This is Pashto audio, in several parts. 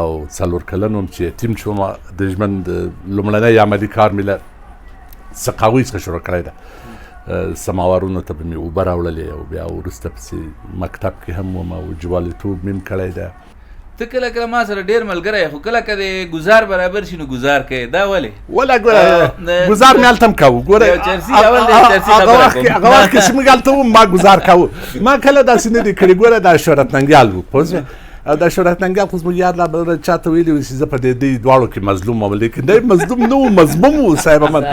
او 4 کلن وم چې یتیم شوم. د ژوند لومړنی عملي کار مې له سقاوۍ څخه شروع کړی ده. سماوارونو ته به مې اوبه راوړلې او بیا وروسته پسې مکتب کې هم وم او جوالیتوب مې هم کړی ده. ته کله کله ما سره ډېر ملګری یې، خو کله که دې ګزار برابر شي نو ګزار کوې، دا ولې؟ ولا ګوره ګزار مې هلته هم کاوه. ګوره هغه وخت کې چې موږ هلته وو ما ګزار کاوه، ما کله داسې نه دي کړي. ګوره دا شهرت ننګیال و، پوه شوې؟ او دا شهرت ننګیال خو زموږ یار لا به چاته ویلي وو چې زه په دې دواړو کې مظلوم وم، لیکن دی مظلوم نه و، مظلوم و صاحب من،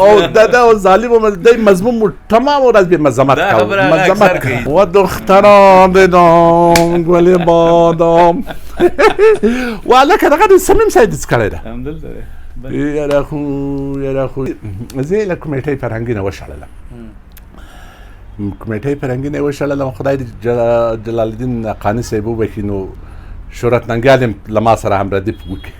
او دا ظالم و، دی مظلوم و، تمام ورځ به مذمت کاوه، مذمت کاوه. و دختران بدام ګل بادام و هلکه دغه د صمیم صاحب څه کړی ده؟ همدلته دی. یاره خو زه یې له کمیټې فرهنګي نه وشړلم، کمیټې فرهنګي نه وشړلم. خدای دې جلال الدین حقاني صاحب وبښي، نو شهرت ننګیال هم له ما سره هم ردیف وکړي.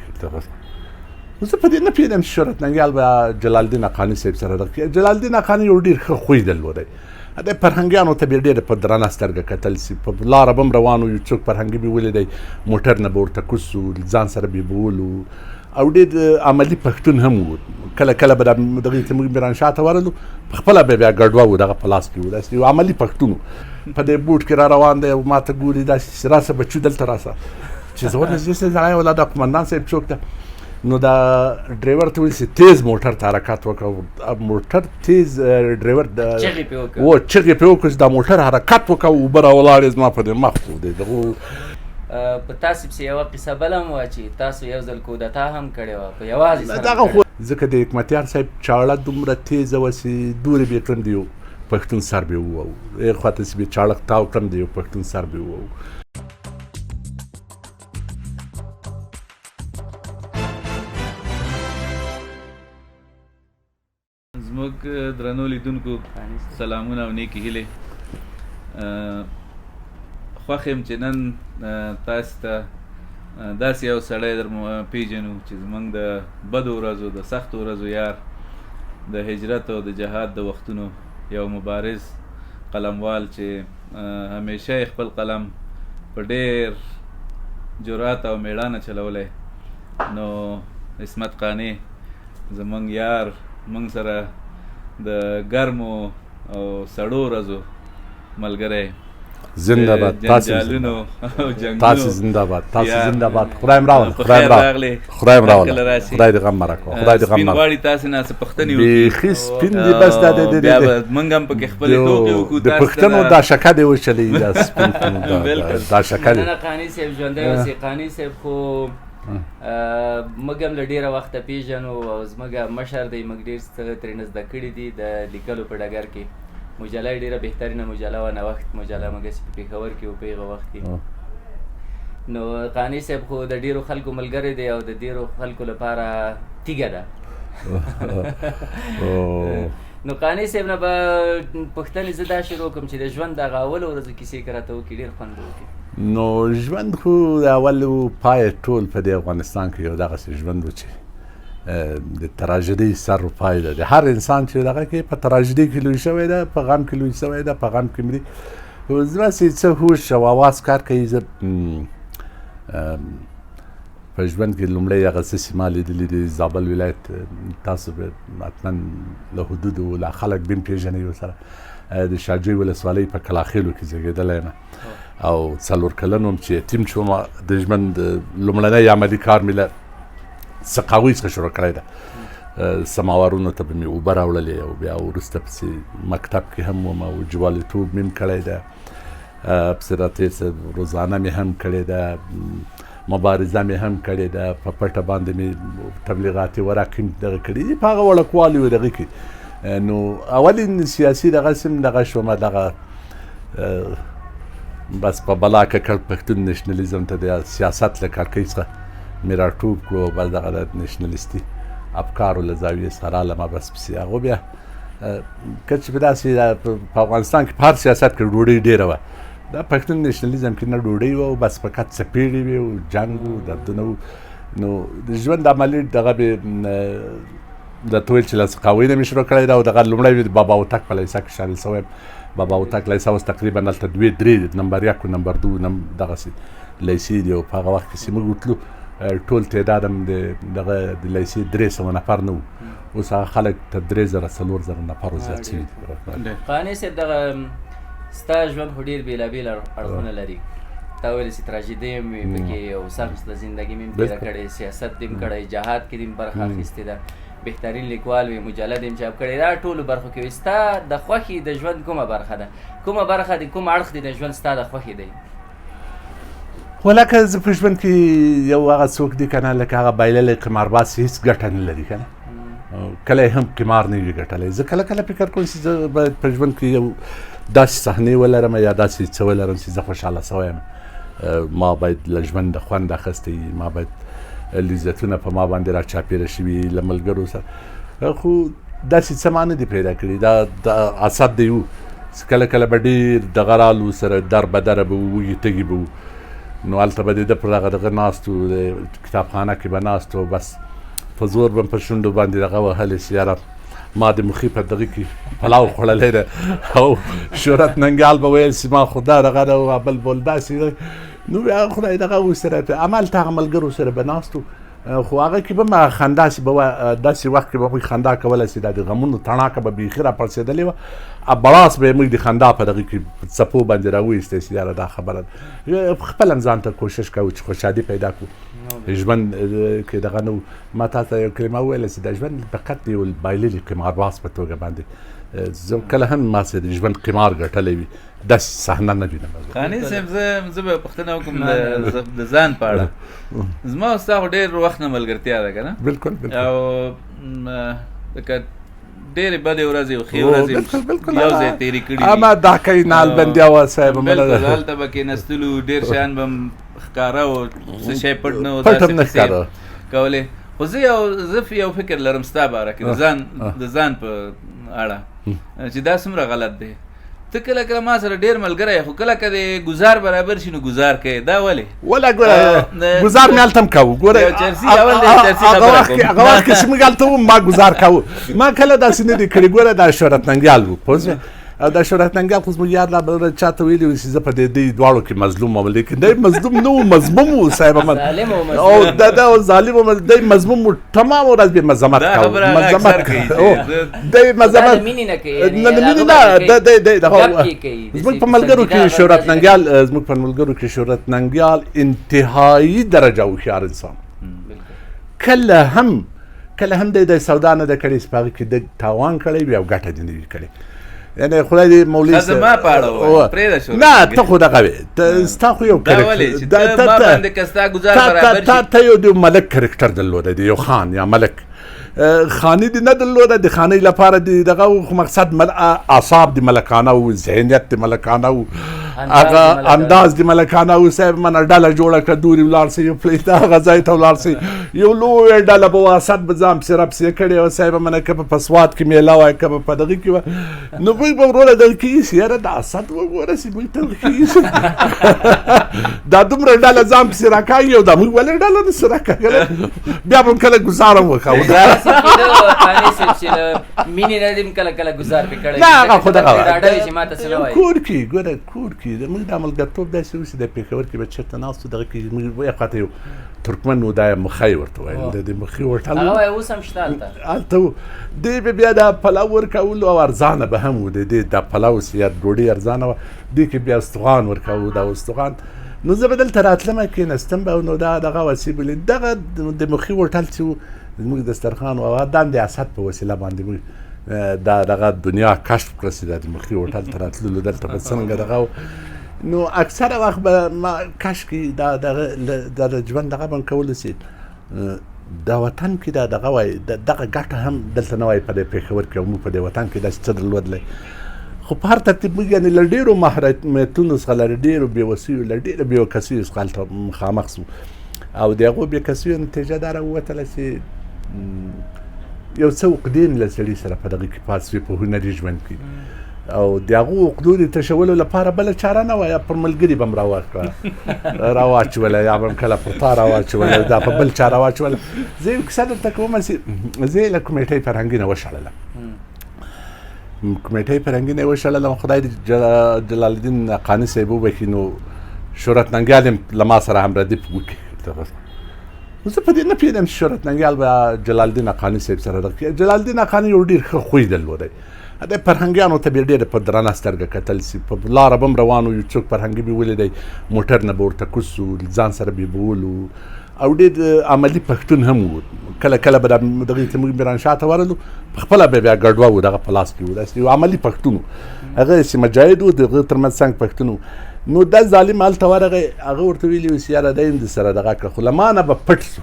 زه په دې نه پوهېدم چې شهرت ننګیال به جلال الدین حقاني صاحب سره دغه کړي. جلال الدین حقاني یو ډېر ښه خوی درلودی، د فرهنګیانو ته به یې ډېره په درنه سترګه کتل سي. په لاره به هم روان و، یو څوک فرهنګي به ولیدی موټر نه به ورته کوز سو، ځان سره به یې بولو، او ډېر عملي پښتون هم و. کله کله به دغې ته موږ میرانشاه ته ورغلو، په خپله به بیا ګډوه و، دغه په لاس کې و، داسې یو عملي پښتون و. په دې بوټ کې را روان دی او ما ته ګوري داسې چې راسه بچو دلته راسه، چې زه ورنږدې سم، زړی ولا دا قومندان صاحب څوک ده؟ نو دا ډریور ته ویل چې تیز موټر ته حرکت وکړه، موټر تیز ډریور چغې پې وکړه، و چغې پې وکړه چې دا موټر حرکت وکړه، اوبه راولاړې زما په دې مخ و دی دغه. په تاسو پسې یوه قصه بله هم وه چې تاسو یو ځل کودتا هم کړې وه په یوازې سره. دغه خو ځکه د حکمتیار صاحب چاړه دومره تیزه وه چې دورې به یې کړم د یو پښتون سر به یې ووهو، هغې خوا ته چې به یې چاړه تاو کړم د یو پښتون سر به یې ووهو. زموږ درنو لیدونکو سلامونه او نیکې هیلې. خوښ یم چې نن تاسو ته داسې یو سړی در پیژنو چې زموږ د بدو ورځو، د سختو ورځو یار، د هجرت او د جهاد د وختونو یو مبارز قلموال چې همیشه یې خپل قلم په ډېر جرأت او میړانه چلولی، نو عصمت قانع زمونږ یار، مونږ سره د ګرمو او سړو ورځو ملګری. زنده باد تاسو، تاسو زنده باد، تاسو زنده باد. خدای م راوله، خدای م راوله، خدای م راوله، خدای دې غم مه راکوه، خدای دې غم مه. غواړي تاسو نه څه پوښتنې وکړي، بیخي سپین دي بس. دا د بیا به موږ هم پکې خپلې ټوکې وکړو. د پښتنو دا شکه دې وچلې، دا سپین دا شکه دې. مننه قانع صاحب، ژوندی اوسې. قانع صاحب خو موږ هم له ډېره وخته پېژنو او زموږ مشر دی، موږ ډېر څه ترېنه زده کړي دي د لیکلو په ډګر کې. مجله یې ډېره بهترینه مجله وه، نوښت مجله، موږ چې په پېښور کې وو په هغه وخت کې. نو قانع صاحب خو د ډېرو خلکو ملګری دی او د ډېرو خلکو لپاره تیږه ده. نو قانع صاحب نه به پوښتنې زه دا شروع کوم چې د ژوند دغه اولو ورځو کیسې که راته وکړي ډېر خوند به وکړي. نو ژوند خو د اول پای ټول په دې افغانستان کې یو دغسې ژوند و چې د تراژیدۍ سر و پای ده. د هر انسان چې دغه کې په تراژیدۍ کې لوی شوی ده، په غم کې لوی شوی ده، په غم کې مري. زما چې څه هوش او اواز کار کوي، زه په ژوند کې لومړی هغه څه چې ما لیدلي دي، زابل ولایت، تاسو به حتما له حدودو لا خلک به هم پېژنئ ورسره، د شاجوی ولسوالۍ په کلاخېلو کې زېږېدلی یم او 4 کلن وم چې یتیم شوم. د ژوند لومړنی عملي کار مې له سقاوۍ څخه شروع کړی ده. سماوارونو ته به مې اوبه راوړلې او بیا وروسته پسې مکتب کې هم وم او جوالیتوب مې هم کړی ده، پسې را تېر څه روزانه مې هم کړې ده، مبارزه مې هم کړې ده، په پټه باندې مې تبلیغاتي ورقې هم دغه کړي دي په هغه وړکوالي و دغه کې. نو اولین سیاسي دغسې هم دغه شومه، دغه بس په بلا ککړ پښتون نشنلیزم ته د سیاست له کړکۍ څخه مې راټوپ کړو، بس دغه د نشنلیستي افکارو له زاویې څخه رالمه. بس پسې هغه بیا که چې په داسې په افغانستان کې په هر سیاست کې ډوډۍ ډېره وه، دا پښتون نشنلیزم کې نه ډوډۍ وه او بس فقط څپېړې وې او جنګ و دردونه وو. نو د ژوند عملي دغه به درته ویل چې له سقاوۍ نه مې شروع کړی ده او دغه لومړی مې د بابا هوتک په لیسه کې شامل شوی یم. بابا هوتک لیسه اوس تقریبا هلته 2-3 نمبر 1 نمبر 2 دغسې لیسې دي، او په هغه وخت کې چې موږ وتلو ټول تعداد هم د دغه د لیسې 300 نفر نه وو، اوس هغه خلک تر 3000 4000 نفرو زیات شوي دي. قانع صاحب، دغه ستا ژوند خو ډېر بېلابېل اړخونه لري. تا ویل چې تراژیدي هم وي پکې او سخته زندګي مې هم تېره کړې، سیاست دې هم کړی، جهاد کې دې هم برخه اخیستې ده، بهترین لیکوال وي، مجله دې هم چاپ کړې، دا ټولو برخو کې وي. ستا د خوښې د ژوند کومه برخه ده؟ کومه برخه دې، کوم اړخ دې د ژوند ستا د خوښې دی؟ ولکه زه په ژوند کې یو هغه څوک دی که نه، لکه هغه بایللی قمارباز چې هېڅ ګټه نه لري که نه، کله یې هم قمار نه وي ګټلی. زه کله کله فکر کوم چې زه باید په ژوند کې یو داسې صحنې ولرم یا داسې څه ولرم چې زه خوشحاله سوی یم، ما باید له ژونده خوند اخیستی، ما باید لذتونه په ما باندې راچاپېره شوي له ملګرو سره، خو داسې څه ما نه دي پیدا کړي. دا عصب دی و چې کله کله به ډېر دغه رالو سره در به دره به وو، وږي تږي به وو، نو هلته به د ده پر دغه دغه ناست وو، د کتابخانه کې به ناست وو، بس په زور به په شونډو باندې دغه وهلې چې یاره ما د مخې په دغه کې پلاو خوړلی دی، او شهرت ننګیال به ویل چې ما خو دا دغه ده او بل بول داسې دی. نو بیا خدای دغه ورسره همالته هغه ملګرو سره به ناست وو، خو هغه کې به هم هغه خندا چې به وه، داسې وخت کې به موږ خندا کوله چې دا د غمونو تڼاکه به بیخي راپړسېدلې وه، بړاس به یې موږ د خندا په دغه کې څپو باندې راوایستی چې یاره دا خبره ده. خپل هم ځان ته کوشش کوو چې خوشحالي پیدا کړو ژوند کې دغه نه و. ما تا ته یو کلمه وویله چې د ژوند فقط د یو بایللي قمارباز په توګه باندې زه کله هم ما سره د ژوند قمار ګټلی وي داسې صحنه نه وینم. قانع صاحب، زه به پوښتنه وکړم د ځان په اړه. زما او ستا خو ډېر وخت نه ملګرتیا ده که نه؟ بالکل، بالکل. او لکه ډېرې بدې ورځې او ښې ورځې بالکل. یو ځای تېرې کړې دي. اما دا کوي نالبندیا وه صاحب، بالکل، هلته به کېناستلو، ډېر شیان به هم ښکاره و، څه شی پټ نه و، پټ هم داسې نه قصې ښکاره. کولې. خو زه یو فکر لرم ستا باره کې، د ځان په اړه چې دا څومره غلط دی. ته کله کله ما سره ډېر ملګری یې، خو کله که دې ګزار برابر شي نو ګزار کوې، دا ولې؟ ولا ګوره، ګزار مې هلته هم کاوه. ګوره، یو چرسي، اول د یو چرسي خبره کوم. هغه وخت کې چې موږ هلته وو، ما ګزار کاوه. ما کله داسې نه دي کړي. ګوره، دا شهرت ننګیال و، پوه شوې؟ او دا شهرت ننګیال خو زموږ یاد لا بل چا ته ویلي وو چې زه په دې دواړو کې مظلوم وم، لیکن دی مظلوم نه و، مظلوم و صاحب من. ظالم و مظلوم. او دا و ظالم و دی مظلوم و، تمام ورځ به مذمت دا کاوه. خبره هغه مذمت اکثر کوي کاوه. چې زه دی دا د مذمت مینې نه کوي، یعنی نه، د مینې هغه نه، به کوي. دی، دغه ګپ کې کوي، د زموږ په سي ملګرو کې سنجیده شهرت خبره ننګیال، زموږ په ملګرو کې شهرت ننګیال انتهایی درجه هوښیار انسان. کله هم دی د سودا نه ده کړې چې په هغه کې د تاوان کړی وي او ګټه دې نه وي کړې. یعنی خدای دې مولوي ښه، زما په اړه ووایه، پرېږده شو. نه، ته خو دغه وې. ستا خو یو دا کرکټر. ولې چې ته ما باندې که ستا ګزار برابر شي؟ ته یو د ملک کرکټر درلوده، د یو خان یا ملک. خاني دې نه درلوده، د خانۍ لپاره دې دغه و، خو مقصد اعصاب دې ملکانه و، ذهنیت دې ملکانه و، انداز هغه دې ملکانه. انداز دې ملکانه و. صاحب منه ډله جوړه کړه، دورې ولاړ سي، یو پلي ته هغه ځای ته ولاړ سي، یو لویه ډله به وه، اسد به ځان پسې راپسې کړې وه. صاحب منه که به په سوات کې مېله وه، که به په دغه کې وه، نو موږ به وروره دغه کې ایسي، یاره دا اسد وګوره چې موږ ته دغه کې ایسي. دا دومره ډله ځان پسې راکاږي او دا موږ ولې ډله نه سره راکاږله؟ بیا به هم کله ګزار هم وکاوه. داسې کېده، قانع صاحب چې له مینې نه دې هم کله کله ګزار پرې کړی. نه، هغه خو دغه ځکه ته پرې ډاډه وې چې ما ته څه نه وایي. کور کې، ګوره، کور کې زموږ دا ملګرتوب داسې و چې د پېښور کې به چېرته ناست وو، دغه کې موږ یو خوا ته یو ترکمن و، دا یې مخی ورته ویل، د دې مخی هوټل هغه وایي اوس هم شته هلته. هلته و. دی به بیا دا پلاو ورکولو او ارزانه به هم و، د دې دا پلاو چې یا ډوډۍ ارزانه وه، دې کې بیا استخوان ورکاوه، دا استخوان. نو زه به دلته راتلم، کېناستم به، نو دا دغه وسیع بولي. دغه د مخی هوټل چې و، زموږ دسترخوان و، هغه دا هم د اسد په وسیله باندې موږ دا دغه دنیا کشف کړه چې دا د مخی هوټل ته راتللو، دلته به څنګه دغه و. نو اکثره وخت به ما کش کې دا دغه دا د ژوند دغه به هم کولو چې، دا وطن کې دا دغه وای، دغه ګټه هم دلته نه وای په دې پېښور کې، او موږ په دې وطن کې داسې څه درلودلی. خو په هر ترتیب موږ یعنې له ډېرو محرومیتونو څخه، له ډېرو بېوسیو، له ډېرو بېوکسیو څخه هلته مخامخ سو، او د هغو بېکسیو نتیجه دا راووتله چې یو څه عقدې مې له سړي سره په دغه کې پاتې سوې په هنري ژوند کې، او د هغو عقدو د تشولو لپاره بله چاره نه وه، یا پر ملګري به م راواچوله، یا به م کله پر تا راواچوله، دا په بل چا راواچوله. زه یو کیسه درته کوم چې زه یې له کمیټې فرهنګي نه وشړلم. کمیټې فرهنګي نه وشړلم، خدای دې جلال الدین قانع صاحب وبښي. نو شهرت ننګیال هم له ما سره هم ردیف وکړي. زه په دې نه پوهېدم چې شهرت ننګیال به جلال الدین حقاني صاحب سره دغه. جلال الدین حقاني یو ډېر ښه خوی درلودی، د فرهنګیانو ته به ډېر په درنه سترګه کتل سي. په لاره به هم روان وو، یو څوک فرهنګي به ولیدی موټر نه به ورته کوز سو، ځان سره به یې بولو، او ډېر عملي پښتون هم و. کله کله به دغې ته موږ میرانشاه ته ورغلو، په خپله به بیا ګډوه و، دغه په لاس کې و، داسې یو عملي پښتون و. هغه چې مجاهد و، د هغه تر منځ څنګ پښتون و. نو دا ظالم هلته ورغی، هغه ورته ویلي و چې یاره دی هم د سره دغه کړه، خو له ما نه به پټ سو.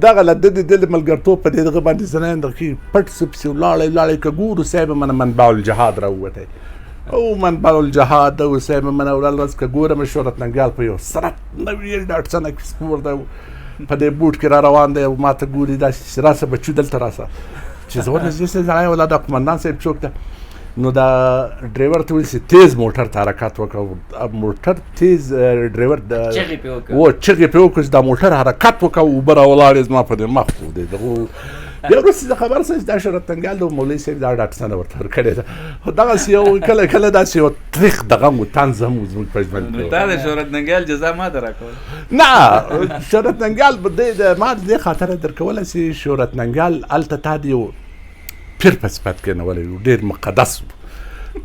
دغه له ده د ده د ملګرتوب په دې دغه باندې زه نه یم دغه کښې پټ سو، پسې ولاړی ولاړی، که ګورو صاحب منه منبع الجهاد راووتی، او منبع الجهاد او صاحب منه ورځ که ګورم شهرت ننګیال په یو سرت نوي ډاټسنه کې سپور دی، په دې بوټ کې را روان دی او ما ته ګوري داسې چې راسه بچو دلته راسه، چې زه ورنږدې سم سړی ولا دا قومندان صاحب څوک دی. نو دا ډرایور ته ویل چې تیز موټر ته حرکت وکړه، موټر تیز ډرایور چغې پې وکړه، و چغې پې وکړه چې دا موټر حرکت وکړه، اوبه راولاړې زما په دې مخ و دی دغه. بیا وروسته زه خبر سوم چې دا شهرت ننګیال د مولوي صاحب دا ډاټسنه ورته ورکړې ده. خو دغسې یو کله کله داسې یو تریخ دغه هم و، طنز هم و زموږ په ژوند کې. نو تا د شهرت ننګیال جزا ما ته راکوله؟ نه، شهرت ننګیال ما د دې خاطره درکوله چې شهرت ننګیال هلته تا د یو پیر په صفت کېنولی و، ډېر مقدس و.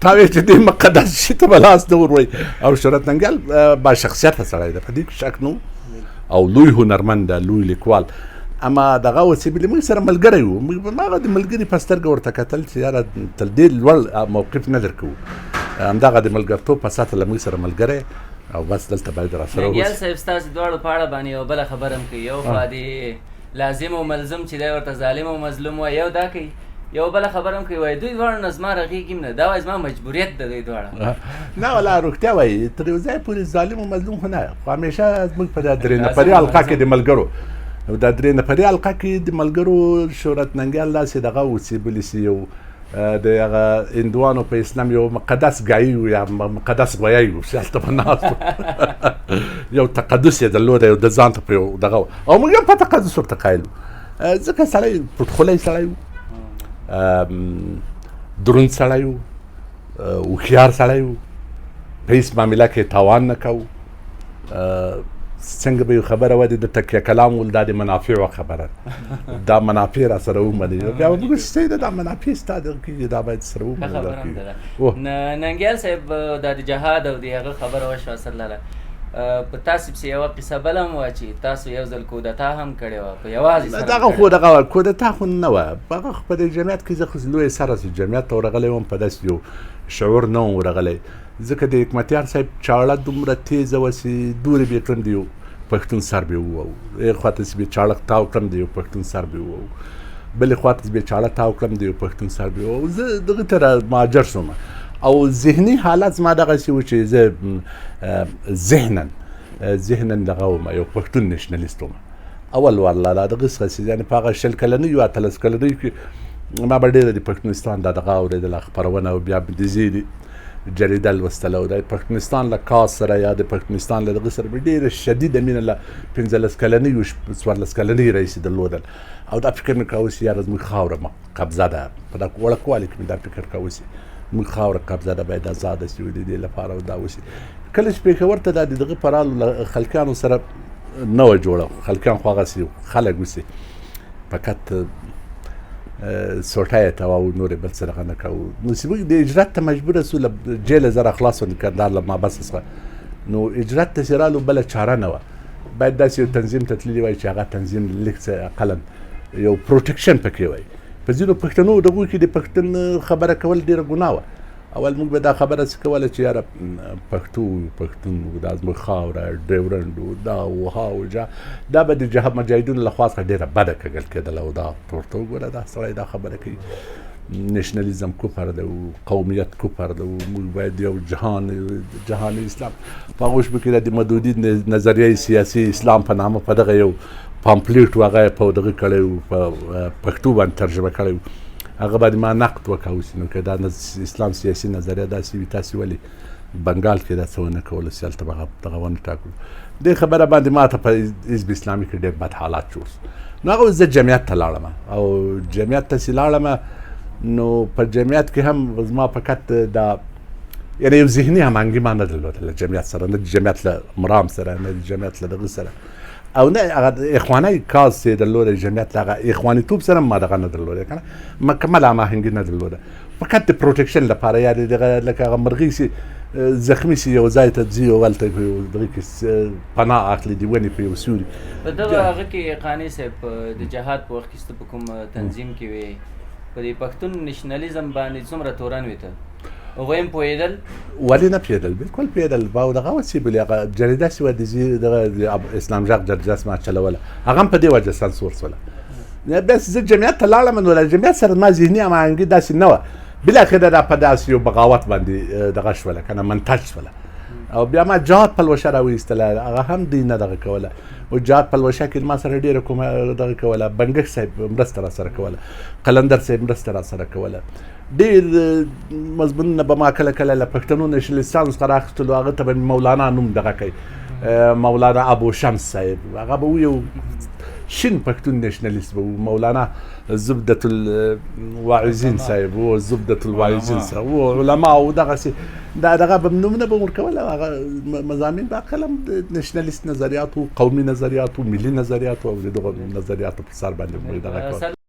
تا ویل چې دې مقدس شي ته به لاس نه ور وړي. او شهرت ننګیال با شخصیته سړی دی، په دې کې شک نه و، او لوی هنرمند دی، لوی لیکوال. اما دغه و چې بلې موږ سره ملګری و، موږ به هغه د ملګري په سترګه ورته کتل چې یاره تر دې لوړ موقف نه درکوو، همدغه د ملګرتوب په سطح له موږ سره ملګری او بس دلته باید راسره ننګیال اوسي. صاحب ستاسو دواړو په اړه باندې یوه بله خبره هم کوي، یو خوا دې لازم او ملزم چې دی ورته ظالم او مظلوم وایي، یو دا کوي، یو بله خبره هم کوي، وایي دوی دواړو نه زما رغېږي هم نه، دا وایي زما مجبوریت دی دوی دواړه. نه ولا رښتیا وایي، تر یو ځای پورې ظالم او مظلوم خو نه، خو همیشه زموږ په دا درې نفري حلقه کې د ملګرو، دا درې نفري حلقه کې د ملګرو شهرت ننګیال داسې دغه و چې بلې سي یو د هغه هندوانو په اسلام یو مقدس ګای و یا مقدس غویی و چې هلته به ناست و، یو تقدس یې درلود، یو د ځان ته په یو دغه و، او موږ هم په تقدس ورته قایل وو، ځکه سړی پټخولی سړی و، دروند سړی و، هوښیار سړی و، په هېڅ معامله کې تاوان نه کوو. څنګه به یو خبره وه د تکیه کلام ول، دا د منافعو خبره ده، دا منافع را سره ومني، بیا به موږ چې ده دا منافع ستا د کېږي، دا باید سره ومني، ښه دا خبره هم کېږي. ده. ننګیال صاحب دا د جهاد او د هغه خبره وشوه اصل لاله. په تاسو پسې یوه قصه بله هم وه چې تاسو یو ځل کودتا هم کړې وه په یوازې سره دغه هم خو کړې وه. دغه کودتا خو نه وه، هغه خو په دې جمعیت کې زه خو لوی سره سو جمعیت ته ورغلی وم، په داسې یو شعور نه وم ورغلی، ځکه د حکمتیار صاحب چاړه دومره تیزه وه چې دورې به یې کړم د یو پښتون سر به یې ووهو، یو خوا ته چې به یې چاړه تاو کړم د یو پښتون سر به یې ووهو، بلې خوا ته چې به یې چاړه تاو کړم د یو پښتون سر به یې ووهو. زه دغه ته را مهاجر شوم او ذهني حالت زما دغسې و چې زه، ذهناً دغه وم، یو پښتون نشنلیست وم. اول وار لا دا دغه څه چې یعنې په هغه 20 کلنۍ یو 18 کلنۍ کې ما به ډېره د پښتونستان دا دغه اورېدله خپرونه، او بیا به د زیري جریده لوستله، او د پښتونستان له کاز سره یا د پښتونستان له دغه سره مې ډېره شدیده مینه له 15 کلنۍ او 14 کلنۍ راهیسې درلودل. او دا فکر مې کاوه چې یاره زموږ خاوره قبضه ده، په دا وړکوالي کې مې دا فکر کاوه چې موږ خاوره قبضه ده، باید ازاده شي د دې لپاره او دا وشي. کله چې پېښور ته دا د دغه پرالو له خلکانو سره نه وه جوړه، خلکان خو هغسې خلک وسي، فقط سوټه یې ته واو، نور یې بل څه دغه نه کوو. نو چې موږ د هجرت ته مجبوره سو، له جېله زه راخلاص سوم، د کندهار له محبس څخه، نو هجرت ته چې رالو بله چاره نه وه، باید داسې یو تنظیم ته تللي وای چې هغه تنظیم لږ څه اقلاً یو پروټیکشن پکې وای. په ځینو پښتنو دغو کې د پښتون خبره کول ډېره ګناه وه. اول موږ به دا خبره څه کوله چې یاره پښتو پښتون و، دا زموږ خاوره ډیورنډ و، دا و ها و جا، دا به د جهاد مجاهدینو له خوا څخه ډېره بده کږل کېدله. او دا ورته وګوره دا سړی دا خبره کوي، نشنلیزم کفر دی و، قومیت کفر دی و، موږ باید یو جهان اسلام. په هغو شپو کې د مدودي نظریه سیاسي اسلام په نامه په دغه یو پامپلیټ و، هغه یې په دغه کړی و، په پښتو باندې ترجمه کړی و، هغه باندې ما نقد وکاو چې نو که دا اسلام سیاسي نظریه داسې وي، تاسې ولې بنګال کې دا څه ونه کول چې هلته به هغه دغه ونه ټاکو. دې خبره باندې ما ته په حزب اسلامي کې ډېر بد حالات جوړ شو. نو هغه وخت زه جمعیت ته لاړم، او جمعیت ته چې لاړم نو په جمعیت کې هم زما فقط دا یعنی یو ذهني هماهنګي ما نه درلوده له جمعیت سره، نه د جمعیت له مرام سره، نه د جمعیت له دغه سره، او نه هغه اخواني کاز چې درلوده جمعیت له هغه اخواني توب سره ما دغه نه درلوده که نه، مکمله هماهنګي نه درلوده، فقط د protection لپاره، یا دغه لکه هغه مرغۍ چې زخمي شي یو ځای ته ځي او هلته په یو دغه کې پناه اخلي د ونې په یو سیوري. په دغه هغه کې قانع صاحب د جهاد په وخت کې ته په کوم تنظیم کې وې، په دې پښتون نشنلیزم باندې څومره تورن وې ته؟ هغوی هم پوهېدل؟ ولې نه پوهېدل، بالکل پوهېدل. او دغه وه چې بلې هغه جریده چې وه دغه اسلام ږغ جریده چې ما چلوله، هغه هم په دې وجه سانسور سوله. بس زه جمعیت ته لاړم، نو له جمعیت سره ما ذهني هماهنګي داسې نه وه، بالاخره دا په داسې یو بغاوت باندې دغه شوله که نه، منتج شوله. او بیا ما جهاد پلوشه راویستله، هغه هم دوی نه دغه کوله. او جهاد پلوشه کې ما سره ډېره کومه دغه کوله، بنګښ صاحب مرسته را سره کوله، قلندر صاحب مرسته را سره کوله. ډېر مضمونونه به ما کله کله له پښتنو نشنلیستانو څخه راخیستلو، هغه ته به مې مولانا نوم دغه کوي، مولانا ابو شمس صاحب، هغه به یو شین پښتون نشنلیست به و، مولانا زبدة الواعظین صاحب و، زبدة الواعظین صاحب و، علما و دغسې دا دغه به نومونه به ورکول. هغه مضامین به کله هم د نشنلیست نظریاتو، قومي نظریاتو، ملي نظریاتو او د دغو نظریاتو په سر باندې دغه کول.